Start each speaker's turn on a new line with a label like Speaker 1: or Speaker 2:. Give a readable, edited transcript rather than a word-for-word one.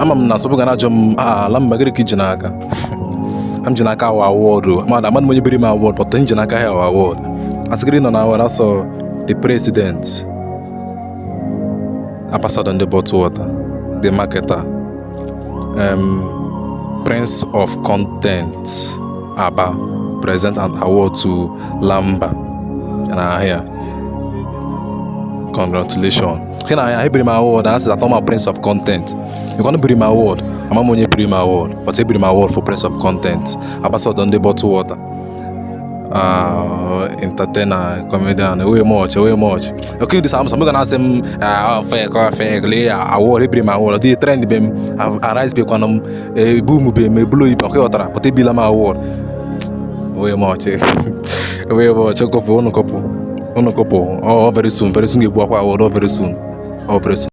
Speaker 1: Ama m na sọbụ ga na-ajụ m ala mba, gịnị ka iji n'aka? M ji n'aka awa award o. Mmadụ amadụ m onye biri m award, but m ji n'aka ha awa award. Asịgịrị nọ na award asọ the president, ambassador ndị bottle water, the marketer, prince of content Aba, present an award to Lamba na ahịa. Congratulations. Ke na ya ebiri m award, asị that I'm a prince of content. You biri m award, ama m onye biri m award, but ebiri m award for prince of content, ambassador ndị bottle water, entertainer, comedian, way much, way much. Okay, this I'm some gonna say m fake, oh, fake, lay award, ebiri m award. The trend be m arise be kwanụ m boom be m blow ibe, okay, ọtara, but ebila m award. Way much, way much. Kọpụ unu, kọpụ unu, kọpụ. Oh, very soon, very soon ga-ebu akwa award. Oh, very soon, oh, very soon.